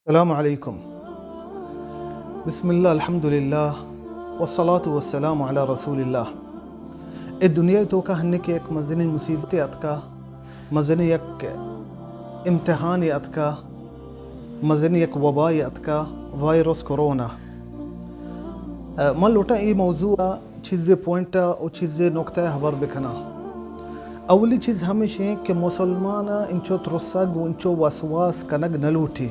السلام علیکم۔ بسم اللہ، الحمدللہ، والصلاة والسلام علی رسول اللہ۔ اے دنیا توکا ہنکہ یک مزنیں مصیبتے اتکا، مزنیں یک امتحانے اتکا، مزنیں یک وبائے اتکا، وائرس کرونا۔ ء، من لوٹاں اے موضوع ء چیزے پوائنٹ ء و چیزے نقطہ ء ہبر بکناں۔ اولی چیز ہمیش انت کہ مسلمان ء انچو ترسگ و انچو وسواس کنگ نہ لوٹی۔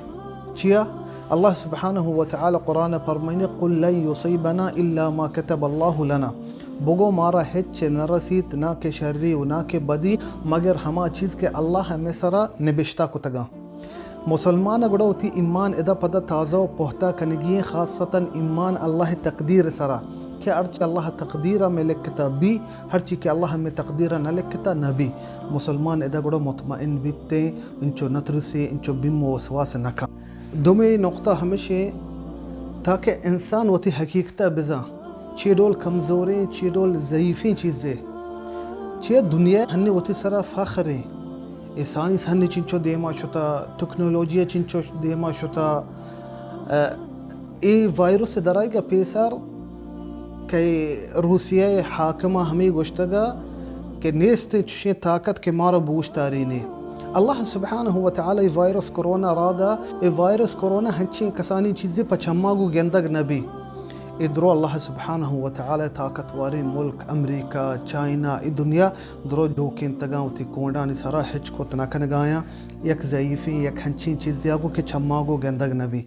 چیا؟ اللہ سبحانہ و تعالی قرآن ء فرمائنی، قل لن یصیبنا الا ما کتب اللہ لنا۔ بگو مارا ہچ نہ رسیت، نہ کہ شری و نہ کہ بدی، مگر ہما چیز کہ اللہ ء مئے سرا نبشتہ کتگاں۔ مسلمان ء گڑا وتی ایمان ادا پدا تازہ و پہتہ کنگی انت، خاصتاً ایمان اللہ ء تقدیر ء سرا، کہ ہرچی اللہ ء تقدیر ء مئے لکھتا بی، ہرچی کہ اللہ ء مئے تقدیر ء نہ لکھتا نہ بی۔ مسلمان ادا گڑا مطمئن بیت، انچو نہ ترسی، انچو بیم و وسواس نہ کن۔ دومی نقطہ ہمیش انت، تاکہ انسان وتی حقیقت ء بزاں۔ چی ڈول کمزوریں، چی ڈول ضعیفیں چیزے۔ چیا دنیا ہنی وتی سرا فخریں۔ اے سائنس ہنی چنچو دیما شتا، تکنالوجی چنچو دیما شتا۔ ا، اے وائرس درائیگا پیسر کہ روسیہ حاکمہ ہمیں گوشتگا کہ نیست چشیں طاقت کہ مارا بوشتارینی۔ اللہ سبحانہ و تعالی اے وائرس کرونا را دا، اے وائرس کرونا ہنچیں کسانی چیزے پہ چماگو گندگ نبی۔ اے درو اللہ سبحانہ و تعالی طاقتوریں ملک امریکہ، چائنا، اے دنیا درو جوکینتگاں، وتی کونڈانی سرا ہچ کت نہ کنگایاں، یک ضعیفیں، یک ہنچیں چیزے آگو کہ چماگو گندگ نبی۔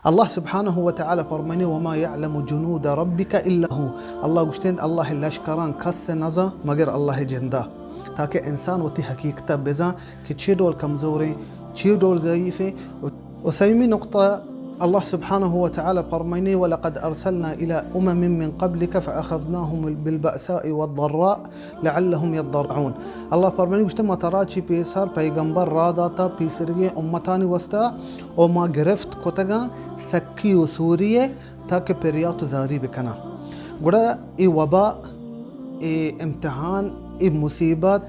اللہ سبحانہ و تعالی فرمائنی، وما یعلم جنود ربک الا هو۔ اللہ گوشتیں، اللہ لشکراں کس نزاں مگر اللہ جندا، تاکہ انسان وتی حقیقت بزاں کہ چی ڈول کمزوریں، چی ڈول ضعیفیں۔ و سیمی نقطہ، اللہ سبحانہ و تعالی فرمائنی، ولقد ارسلنا الی امم من قبلک فاخذناهم بالبأساء والضراء لعلهم یضرعون۔ اللہ فرمائنی گوشتے، ما ترا چی پیسر پیغمبر را داتا پیسرگیں امتانی واسطہ، و ما گرفت کتگاں سکی و سوری ء تاکہ پریات و زاری بکناں۔ گڑا اے وبا، اے امتحان، اے مصیبت،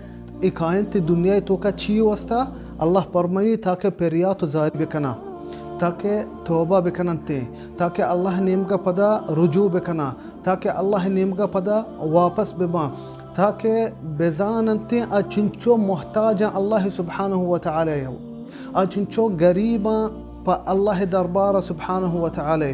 اے کائنت دنیا توکا چی واسطہ؟ اللہ فرمائنی تاکہ پریات و زاری بکناں، تاکہ توبہ بکننتے، تاکہ اللہ نیمگا پدا رجوع بکناں، تاکہ اللہ نیمگا پدا واپس بباں، تاکہ بزاننتے آ چنچو محتاجاں اللہ سبحانہ و تعالی، آ چنچو غریباں پہ اللہ دربار سبحانہ و تعالی۔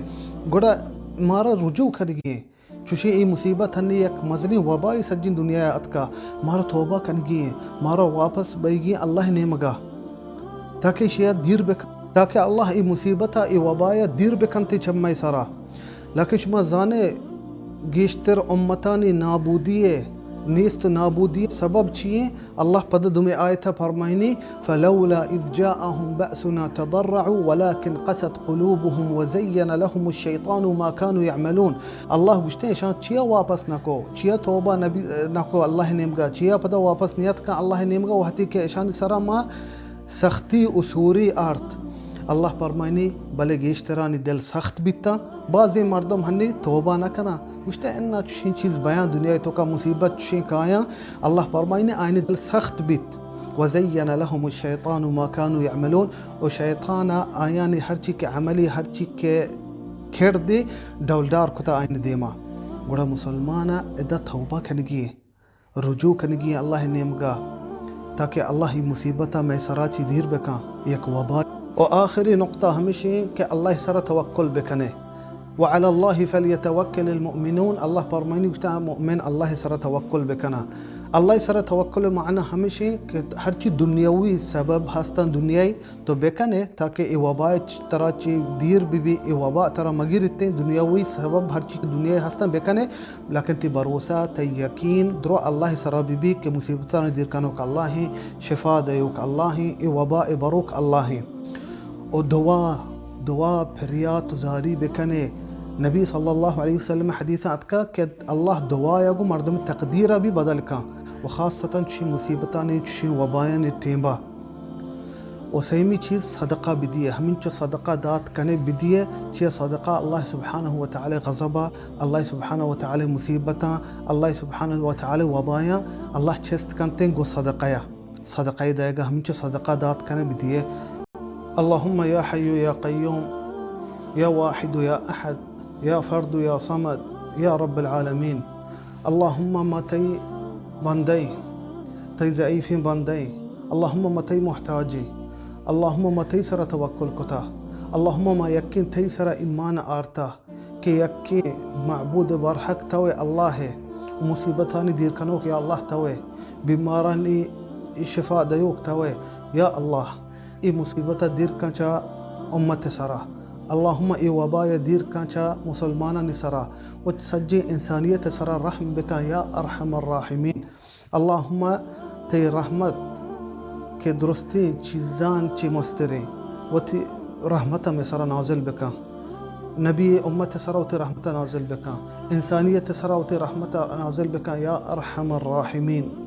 گڑا مارا رجوع کنگی انت۔ چوشیں اے مصیبت ہنی یک مزنیں وبائے سجیں دنیا ء اتکا، مارا توبہ کنگی انت، مارا واپس بئیگی انت اللہ نیمگا، تاکہ شیا دیر بکن، تاکہ اللہ اے مصیبت ء اے وبا ء دیر بکنت چمئے سرا۔ لیکن شما زانے گیشتر امتانی نابودی ء، نیست و نابودی ء سبب چی انت؟ اللہ پد دومی آیت ء فرمائنی، فلولا اذ جاءهم بأسنا تضرعوا ولكن قست قلوبهم وزين لهم الشيطان ما كانوا يعملون۔ اللہ گوشتے، اشان چیا واپس نکو، چیا توبہ نبی، نکو اللہ نیمگا، چیا پدا واپس نیت کن اللہ نیمگا، وحدی کہ اشانی سرا ما سختی و سوری آرت۔ اللہ فرمائنی، بلے گیشترانی دل سخت بیتا۔ بازیں مردم ہنی توبہ نہ کناں۔ گوشتہ، انا چشیں چیز بیاں دنیا توکا مصیبت چشیں کایاں۔ اللہ فرمائنی، آئینی دل سخت بیت۔ وزین لهم الشیطان ما كانوا يعملون۔ و شیطان آیانی ہرچی کہ عملی، ہرچی کہ کردی، ڈولدار کتا آئینی دیما۔ گڑا مسلمان ادا توبہ کنگی۔ رجوع کنگی انت اللہ نیمگا، تاکہ اللہ ای مصیبت ء مئے سرا چی دیر بکن، یک وبا۔ و آخری نقطہ ہمیش انت کہ اللہ سرا توکل بکنے۔ وعلی اللہ فلیتوکل المؤمنون، اللہ فرمائنی گوشتا مؤمن اللہ سرا توکل بکنا۔ اللہ سرا توکل معنی ہمیش انت کہ ہرچی دنیاوی سبب ہستن دنیای تو بکنے، تاکہ اے وبا چ-، ترا چی دیر بی بی، اے وبا ترا مگیرتیں، دنیاوی سبب ہرچی دنیا ہستن بکنے، لیکن تی بھروسہ، تی یقین درو اللہ سرا بی بی کہ مصیبتانی دیر کنوک اللہ ہیں، شفا دیوک اللہ ہیں، اے وبا اے بروک اللہ ہیں۔ او دعا، دعا پھریات زاری بکنے۔ نبی صلی اللہ علیہ وسلم حدیث اتکا کہ اللہ دعا یا گو مردم تقدیر بھی بدل کن و خاصتاً چشیں مصیبتانی، چشیں وبایانی ٹیمبا۔ و سیمی چیز صدقہ بدیے، ہمینچو صدقہ دات کنے بدیے، چیا صدقہ اللہ سبحانہ و تعالی غضبا، اللہ سبحانہ و تعالی مصیبتاں، اللہ سبحانہ و تعالی وبایاں، اللہ چست کنتیں گو صدقہ یا۔ صدقہ دائگا ہمینچو صدقہ دات کنے بدیے۔ اللهم يا حي يا قيوم، يا واحد يا أحد، يا فرد يا صمد، يا رب العالمين. اللهم ما تئی بندہ، تئی ضعیفیں بندہ، اللهم ما تئی محتاجی، اللهم ما تئی سرا توکل کتا، اللهم ما یقین تئی سرا ایمان آرتا کہ یکیں معبود برحق توئے اللہ ئے، مصیبتانی دیر کنوک یا اللہ توئے، بیمارانی شفا دیوک توئے یا اللہ. اے مصیبت ءَ دیر کن چہ امت ءِ سرا. اللهم اے وبا ءَ دیر کن چہ مسلمانانی سرا و سجیں انسانیت ءِ سرا رحم بکن یا ارحم الراحمین. اللهم تئی رحمت کہ درستیں چیزان چہ مستریں، وتی رحمت ءَ مئے سرا نازل بکن. نبی امت ءِ سرا وتی رحمت ءَ نازل بکن. انسانیت ءِ سرا وتی رحمت ءَ نازل بکن یا ارحم الراحمین.